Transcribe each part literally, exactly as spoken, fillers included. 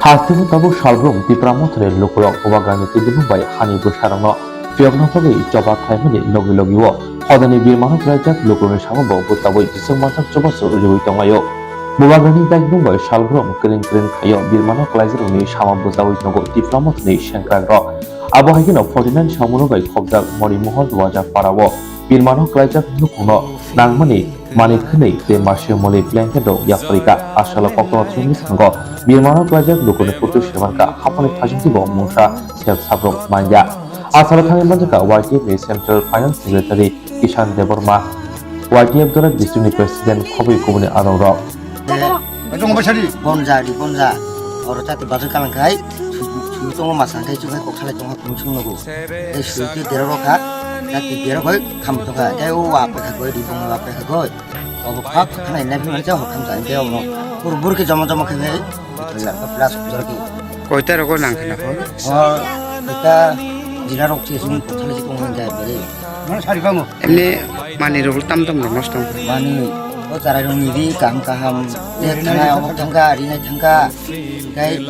Hasteo tabuk salbrum Tipra Mothani lukurok Bubagrani twijlangmung bai hani bwsarokno phiyokna bagwi choba khlaimani logi logi o hodani birmano klaijak lukurokni samungbo bwchabwi jiswk manjak chubachu riwi tonglaio. Bubagrani dainimung bai salbrum kwrwng kwrwng khaio birmano klaijakrokni samung bwchawi tongo Tipra Mothani sengkrakrok. Abo hai kheno forty nine samungno bai khobjak Moni Mohol Duaja Parao birmano klaijak nukhungno nangmani manwi khwnwi tei masio moli blanket rok yapharikha. Asalo koktwma thwngwi thango birmano klaijak lukurokni photo se mankha, haphangni phaichingtwibo mungsa sep saprok manya. Asalo thangwi manjakha Y T F ni Central Finance Secretary Kishan Debbarma, Y T F Dora District ni President khobwi kubuni adongrok. Tongo basari. Bonja, di bonja. Oro chati bazar kalang khai, sui, sui tongo masa khai, chungai kok salai tongo, kung sung nogo. Tei sui ti dera rok kha, chati dera koi, kham tongkha. Tei o wa pe kha koi, di bong wa pe kha koi. Obo phak khana inai phimani cha hor kham cha, tei obo. Bur, bur ke joma joma khe khai, plus jar ki. Koita rogo nang khana ko? O, ita jila rok che sung, kok salai si tongo nang jai bari. Mana sari bamo. Emni mani rok tam tam rok nosto. Mani o charai rok ni ri kaham kaham. Ek thangka, obok thangka, rinai thangka. Tei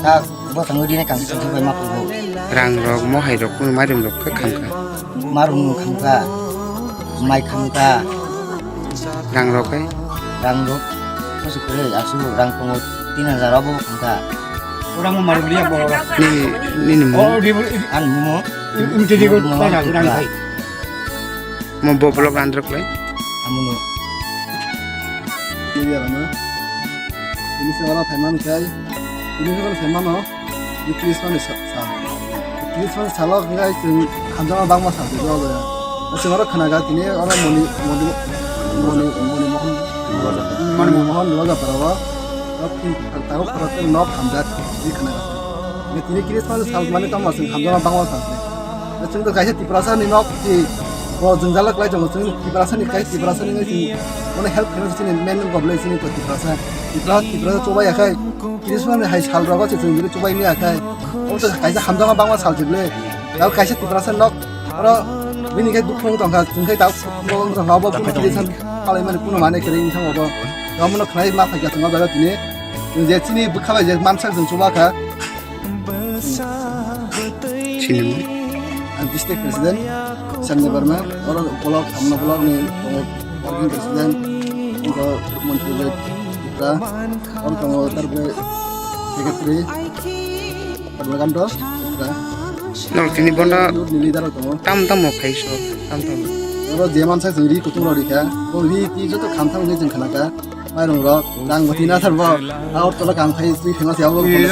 tak bo thangwi rinai kaham thangka bai ma kugo. Rang rok, mohai rok, kunu mairum rok khe khamkha. Marum khamkha, mai khamkha. Rang rok khe? Rang rok. Kusu kre, asu rang tongo tin hajar obo khamkha. Ora mo marum liya bo ora. Ni, ni, ni mo. Oh, di bo. An mo. Im, im, jadi ko, mo, mo, tanya, mo, kurang mo, kai. Mo bo blog andro klai. Amuno. Iya, mana? Ini seorang preman kai. Ini seorang preman, oh. Di Christmas ni sa-, sa-, Christmas ni salo wngkha chwng hamjakma bangma sal twi o jaga. Chwng oro khwnaga tini oro Moni, Moni, Moni, Moni Mohon, Moni Mohon Duaja Parao. Oro twi tago khoro tei nok hamjak twi khwnaga. Tini Christmas ni sal mani tongma chwng hamjakma bangma sal twi. Chwng to kaisa Tiprasa ni nok twi o jwngjal khlai tongo. Chwng Tiprasa ni kaisa Tiprasa ni chwng mane help khaina chini main problem chini to Tiprasa. Tipra, Tiprasa chobai ya khai. Christmas ni hai sal rogo se chwng bini chubai maya khai. Obo to kaisa hamjakma bangma sal se ble. Tabo kaisa Tiprasa nok. Oro bini khai dukhu wng tongkha. Chwng khai tabo wng tongkha. Obo bini Christmas palai mani kuno mane kere wng thang obo. Omo no khnai ma phai kha chwng o jaga tini. Chwng je chini bwkha bai je mansak chwng chuba kha. Chini. Ang district president Sandi Barma. Oro block, Hamna block ni working president. Oro Montri Rai Tipra. Oro tongo tarpore secretary. Padma Kanto, Tipra. Norok tini bono youth ni leader rok tongo. Tam tam mo phai so, tam tam. Oro je mansa chwng ri kutung rok rikha. Bo ri ti joto kham thang ni chwng khana kha. Mairung rok, rang bwtwi na thar bo. Agartala kang phai twi phema se abo. Ri, ri,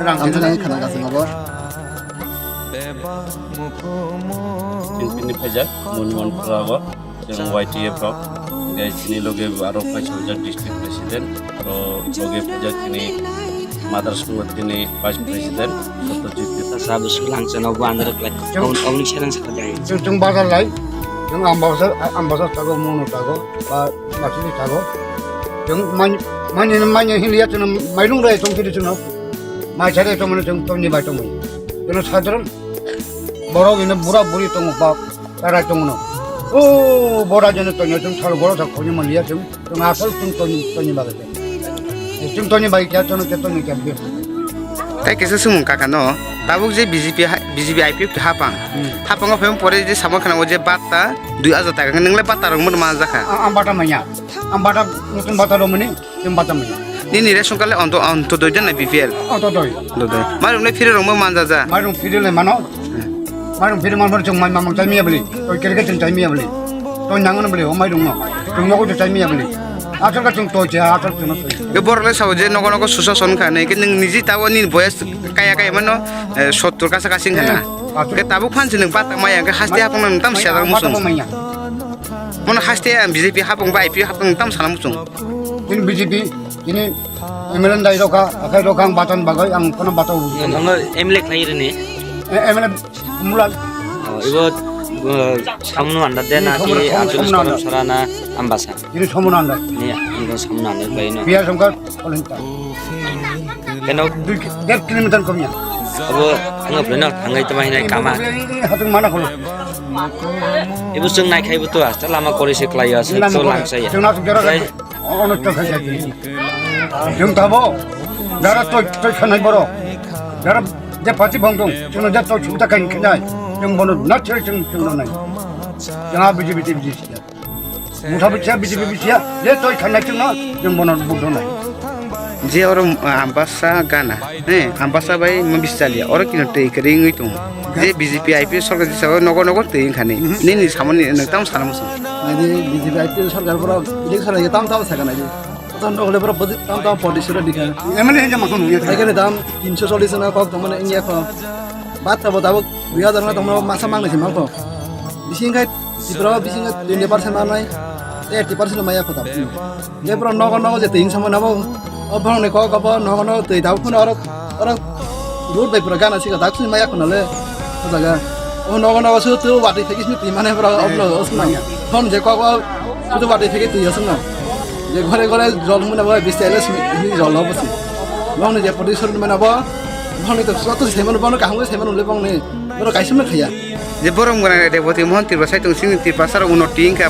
rang kham thang ni khana kha chwng abo. Chwng tini phaijak, Moni Mohon Duaja. Chwng Y T F rok, hingke chini loge aro paisa rijak district president, aro loge phaijak chini Mother Songotini vice president, Satyajit Dutta. Sabo swkang chano bo andro klai. Chwng Oboni, oboni serang sakha jai. Chwng, chwng bazar lai, chwng Ambasa, Ambasa thago, Mono thago, ba Masini thago. Chwng man, mani, mani hinliya chwng mairung rai tong kiri chwng. Mai sare tong mani chwng tong ni bai tong. Chwng sadharan borok ino bura buri tong ba. Tarai tongno. O bora jene tonyo chwng sal boro sa khoni manliya chwng. Chwng asol chwng toni, toni bagwi. Chwng toni bagwi kya chwng kya toni kya bi. Tai kisa sumung kaka no. Tabuk je B J P ha-, B J P I P F hapang. Hmm. Hapang o phem pore je sama khana o je batta dui hajar taka nwngle batta rong mun ma jakha. A-, ang bata manya. Ang bata nutun bata romani. Chwng bata manya. Nini ration card le onto, onto doi den na B P L? Onto doi. Onto doi. Mairung le phiri rong ma manja ja. Mairung phiri le mano. Mairung phiri man phano chwng mai mamang chai miya bwli. Toi kere kere chwng chai miya bwli. Toi nango na bwli, o mairung no. Chwng nogo chai miya bwli. Asol ka chwng toi cha, asol chwng no toi. Ke borok le sao je nogo nogo susa son kha nei, ke nwng niji tabo nini boyas kaya kaya mano, eh, sottor kasa kasing khana. Eh, asol. Ke tabuk phan se nwng bata maya, ke haste hapang nang tam sia dang musung. Maya. Mono haste ang B J P hapang ba I P F hapang tam sana musung. Ini B J P, ini M L A dai rokha, akai rokha ang batan bagai, ang kono bata uji. Nang M L A khlai rini? Eh, M L A Mulal. Oh, ibo, eh, samno anda de na ki Samno Anchal anda. Sara na Ambasa? Ini samno anda. Ni, ibo samno anda khlai no. Biar songkar, paling tak. Keno? Dui ki-, der kilometer komnya. Abo, ano beno thangai tama hinai kama. Hatung mana kono? Ibo chwng nai khai bo to asta lama kori se khlai ase, lama to kori. Lang saya. Chwng na to jara Khlai. Ono to khai jati. Chwng tabo. Jara toi, toi khanai borok. Jara je party bong dong, chwngno je toi chumta kain khinai. Chwng bono na chiri chwng, chwng no nai. Jara B J P te B J P siya. Mutha bichya B J P bichya, je toi khanai chwngno, chwng bono budho nai. Je oro, ah, Ambasa gana, eh, Ambasa bai ma bichaliya, oro kino tei kering wi tung. Je B J P I P F sorkar jisa nogo nogo tei wngkhani. Mhm. Nini samani nang tam sana musa. Nai di B J P I P F sorkar borok election lagi tam tam sakana di. Oto nokle borok bodi tam tam podi sura dikha. M L A hingke mangkho nungya. Hai kene dam tinso chollish na kok tongmani wngya kho. Bat tabo tabuk dui hazar na tongmani masa mangnai se mangkho. Bising khai Tripura bising twenty percent manai. Thirty percent maya kho tabuk. Je borok nogo nogo je tin samani abo. O borok ni kok abo nogo nogo tei tabuk phano oro oro road bai pura gana sika dak sini maya kho nale. O jaga. O nogo nogo su tu wati thekis ni twi mane borok oblo osna. Phone je kok o Kutu bati theke twi aswk no. Je ghore ghore jol hwnwi nabo bis taila simi jol no bwsi. Bongni je poti sori mano bo. Bongni to joto se mano bono kaham se mano le bongni. Boro kaisa no khaya. Je borok mwnai de boti mohon tirba sai tong sini tirba sar uno ting ka